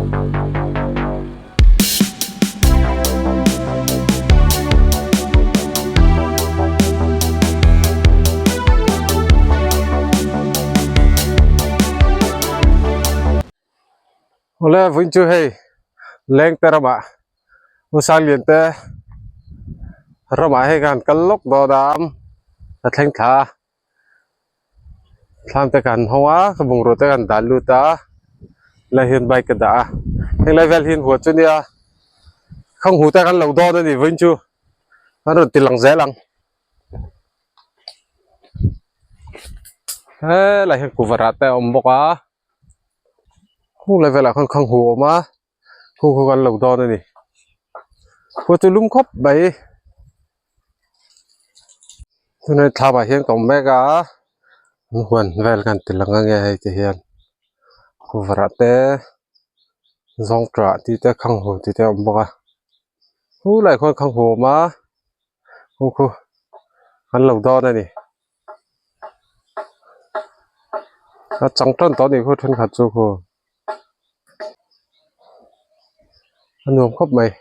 Awle vawiin chu hei leng te ramah hmasa lian te ramah hei khan kal lawk dawn a a thleng thla a. Thlam te kan hawng a ka bungrua te kan dah lut a helai hian bike ka dah a henglai vel hi huan chu nia khang hu te kan lo dawn a ni vawiin chu an rawn ti lang zel ang helai hian kuvarah te a awm bawk a khung lai velah khan khang hu a awm a khu khu kan lo dawn a ni khua chu lum khawp mai tunah thlam ah hian ka awm mek a an huan vel kan ti lang ange hei ti hian kuvarah te zawngṭah tih te khanghu tih te a awm bawk a khulai khuan khanghu a awm a khu khu an lo dawn a ni a chang tan tawh a nih khu thenkhat chu khu. A nuam khawp mai.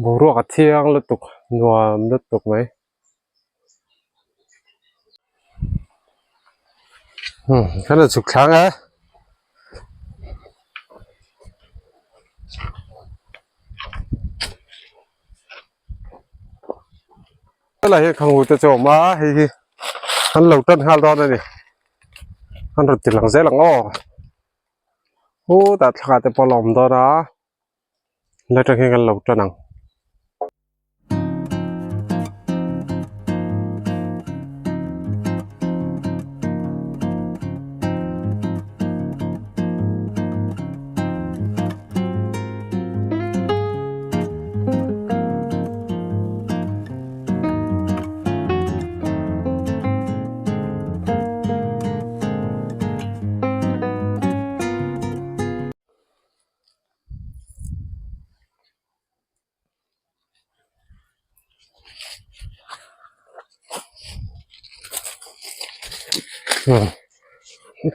Boruak a thiang lutuk nuam lutuk mai. Kan rawn chhuk thlang e. Helai hi khanghu te chu a awm a hei hi an lo tan nghal dawn a ni an rawn ti lang zel ang aw hutah thla te pawh a la awm dawn a helai atang hian kan lo tan ang.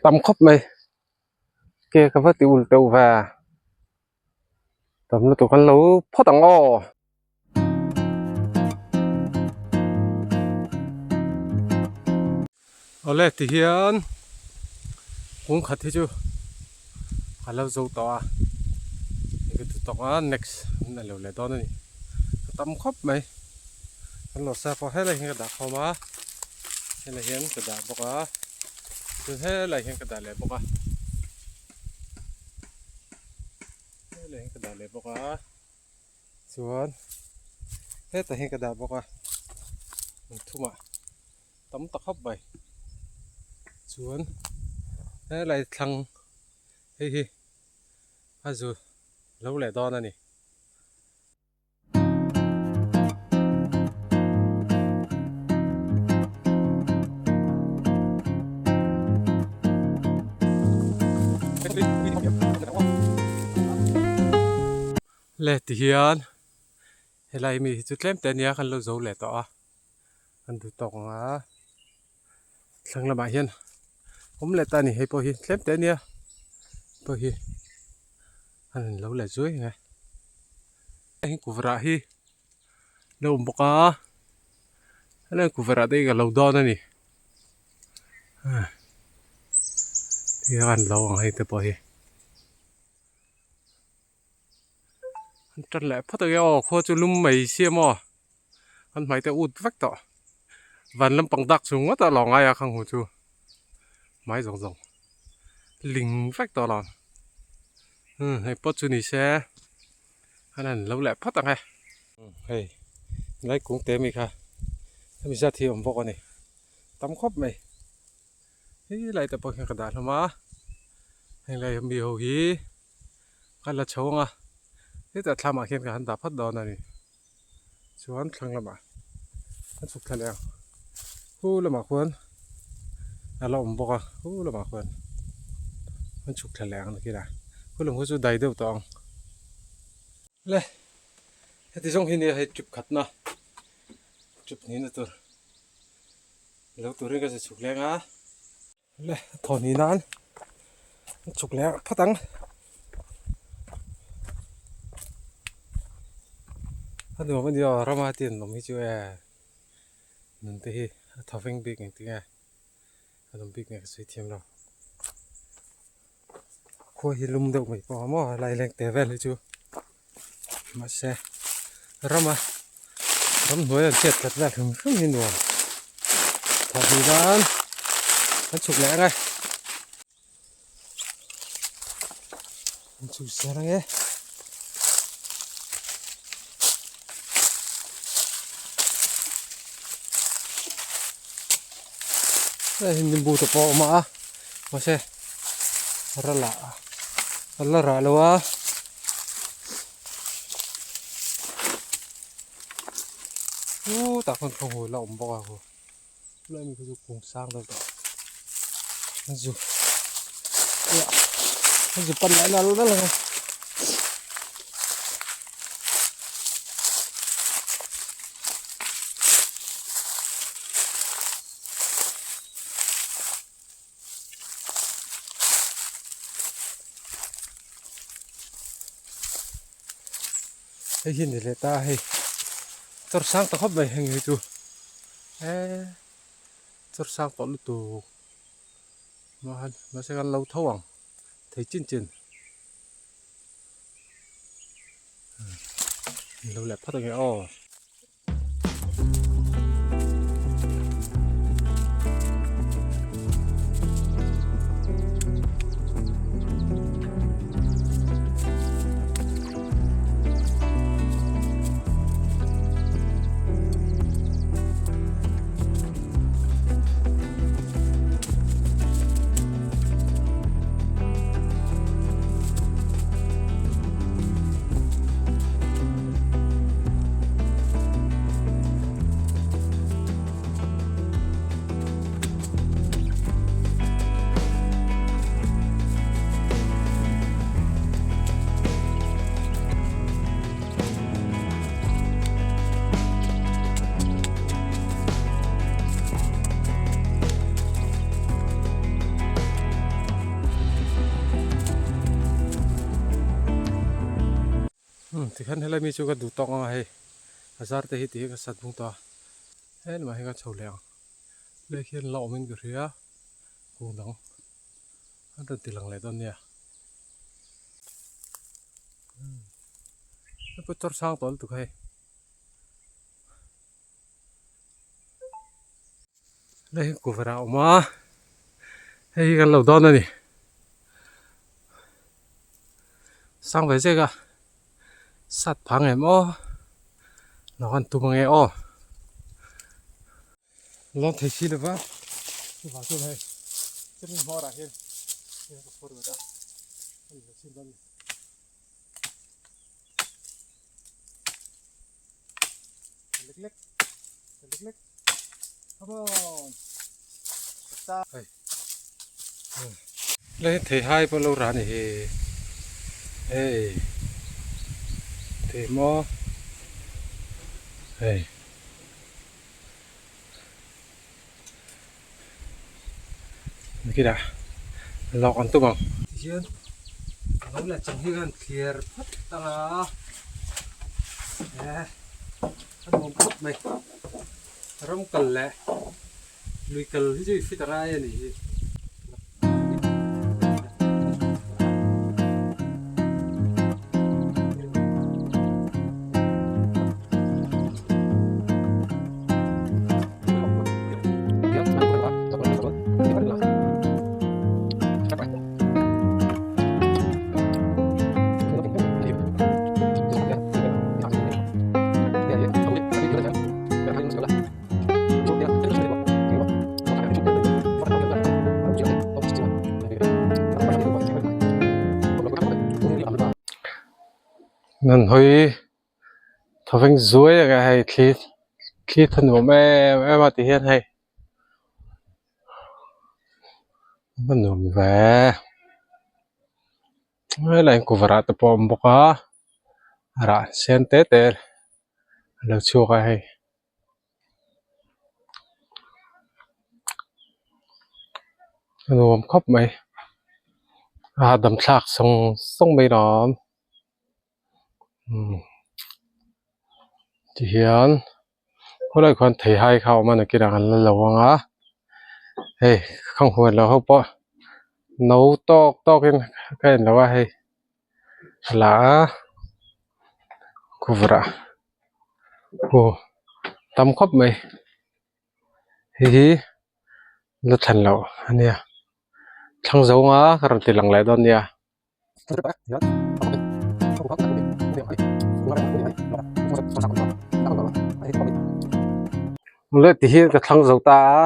Tam khawp mai ke ka va ti ul teuh ve. Tam lutuk an lo phawt ang aw. Awle ti hian kung khat hi chu a lo zo tawh a hei ka duh tawk a next an la lo leh dawn a ni a tam khawp mai an lo sa pawh helai hian ka dah khawm a helai hian ka dah bawk a chuan helai hian ka dah leh bawk a. Helai hian ka dah leh bawk a chuan hetah hian ka dah bawk a an thumah tam ta khawp mai chuan helai thlang hei hi a zu lo leh dawn a ni. Le ti hian helai mi hi chu tlem te ania kan lo zo leh tawh a an duh tawk ang a thlang lamah hian awm leh ta a ni hei pawh hi tlem te ania pawh hi a rawn lo leh zuai ang e heng kuvarah hi lo awm bawk a helai kuvarah te hi ka lo dawn a ni tikhan lo ang hei te pawh hi an tan leh phawt ang e aw khua chu lum mai sia maw an hmai te ut vek tawh van lampang dak chung ngawt a lo ngai a khang hu chu hmai zawng zawng ling vek tawh lo hei pawt chu ni se an han lo leh phawt ang e hei helai kung te mi kha hemi zat hi a awm bawk a ni tam khawp mai hei lai te pawh hian ka dah hlawm a helai mi ho hi ka la chho ang a hetah thlamah khian ka han dah phawt dawn a ni. Chuan thlang lamah a chhuk thla leh ang hu lamah khuan a la awm bawk a hu lamah khuan an chhuk thla leh ang nakinah hu lam khu chu dai deuh tawh ang le heti zawng hi nia hei trip khatna trip hnihna tur lo turin ka chhuk leng a. Le thawhni nan a chhuk leh phawt ang. A nuam a ni aw rama te an awm hi chu e nun te hi a tha veng bik engtin nge a awm bik nge ka sawi thiam lo. Khua hi lum deuh mai pawh a maw lai leng te vel hi chu mahse rama ramhnuai an chhiat that vel hrim hrim hi nuam thawhni nan an chhuk leh ang e an chhuk zel ang e. Hei hi nimbu te pawh a awm a mahse ral ah a la rah lo a chutah khawn khaw hmul a awm bawk a khu chulai mi khu chu kung sang deuh tawh a zu a zu pan leh nal nal ang a. Hei hi a ni leh ta a hei chawr sang ta khawp mai heng hi chu eee chawr sang tawh lutuk mahse kan lo tho ang thei chin chin lo leh phawt ang e aw. Tikhian helai mi chu ka duh tawk ang a hei a zar te hi ti hi ka sat bung tawh a helamah hian ka chho leh ang helai khian la awmin ka hria kung dang an rawn ti lang leh dawn nia hei pawh chawr sang tawh lutuk hei. Hei hi cover ah a awm a hei hi kan lo dawn a ni sang ve zek a sat phang em aw lo han tum ange aw lawng thei si lova chuvang chuan hei chumi hmawr ah hian ka phur ve ta a ni lo chin dawn a ni. Lek lek lek lek come on hei lai thei hai pawh lo rah a ni hi hei thei maw hei Nikita lawk an tum ang. Tihian lo leh chang hi khan thlir phawt ang a eh a nuam khawp mai ram kal leh lui kal hi chu i fit a ngai a nih hi. Nan hawi thawveng zuai ang e hei thli thli tha nuam em em a ti hian hei a nuam ve helai hi kuvarah te pawh a awm bawk a rah sen te te a lo chhuak a hei. A nuam khawp mai a hahdam thlak sawng sawng mai lawm umm tihian khawlai khuan theihai kha a awm a nakinah kan la lo ang a hei khang huan lo ho pawh no tawk tawk in ka en lo a hei a la a kawvra aw tam khawp mai hei hi la thlan loh a nia thlang zo anga ka rawn ti lang leh dawn nia. Mawle ti hi ka thlang zo ta a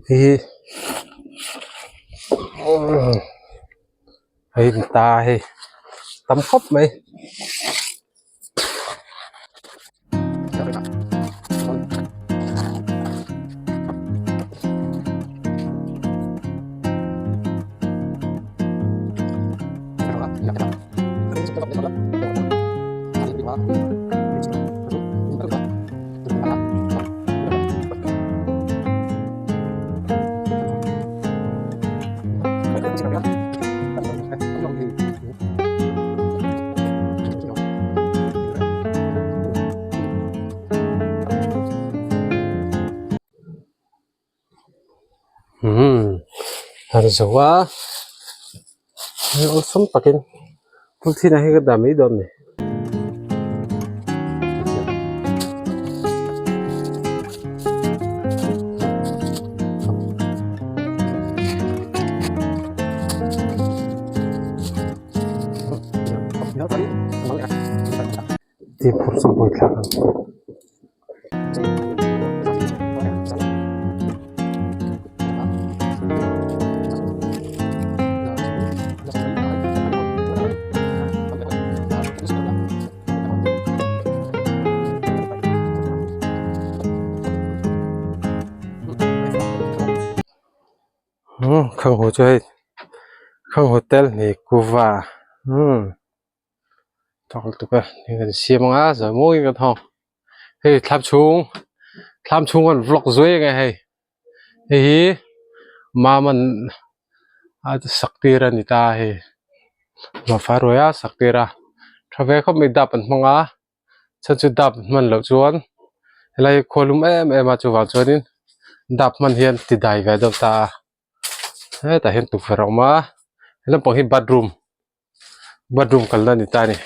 hei hi hei ni ta hei tam khawp mai. Umm har zo a hei awlsam takin thil thinah hi ka dah mai dawn a ni. Tih phur chu buai thlak ang. Umm khang hu chu hei khang hotel ni kuva umm tawk lutuk a hei kan siam anga zah mawi kan hawng hei thlam chhung thlam chhung an vlog zuai ang e hei hei hi maman a sak tir a ni ta hei nufa ruai a sak tir a tha ve khawp mai dap an hmang a chhan chu dap hman loh chuan helai hi khua lum em em a chuvang chuanin dap hman hian ti dai ve deuh ta a hetah hian tukverh a awm a he lampang hi bathroom bathroom kalna a ni ta a ni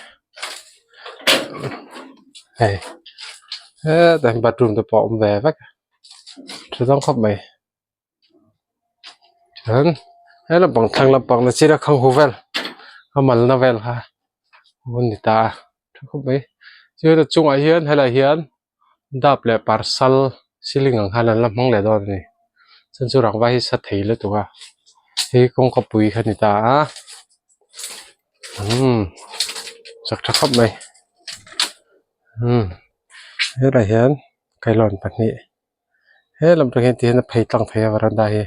hei hetah hian bathroom te pawh a awm ve vek a tha dawn khawp mai. Chuan he lampang thlang lampang na china khang hu vel a malna vel kha a ni ta a tha khawp mai chuan a chungah hian helaiah hian dap leh parsal ceiling ang khan an la hmang leh dawn a ni chuan chu rangva hi sa thei lutuk a hei kawngka pui kha a ni ta a umm chak tha khawp mai umm helaiah hian kailawn pahnih. He lam tang hian tihian a phei tlang thei a varanda hi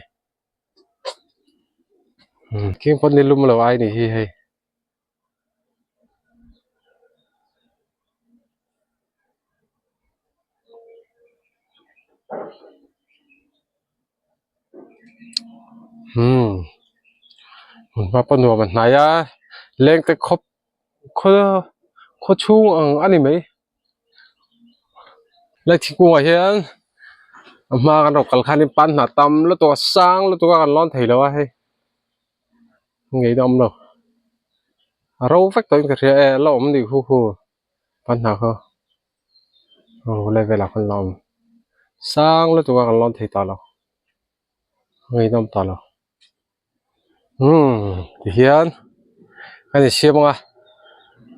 umm king pawh ni lum lo ai ni hi hei. Umm hmunhma pawh nuam a hnai a leng te khawp khaw khaw chhung ang a ni mai lai thingkungah hian a hma kan rawh kal khanin pan hnah tam lutuk a sang lutuk a kan lawn thei lo a hei ngei na awm lo a ro vek tawhin ka hria e a la awm ni hu hu pan hnah kha aw lai velah khan la awm sang lutuk a kan lawn thei tah lo ngei na awm tah lo. Umm tihian a ni siam ang a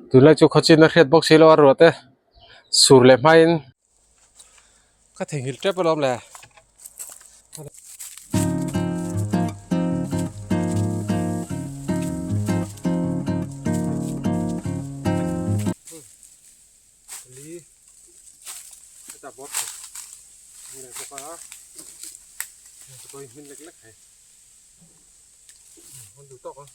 tunlai chu khawchin a hriat bawk si lo a ruah te sur leh hmain ka theihnghilh tep alawm le. Hei. An duh tawk ang.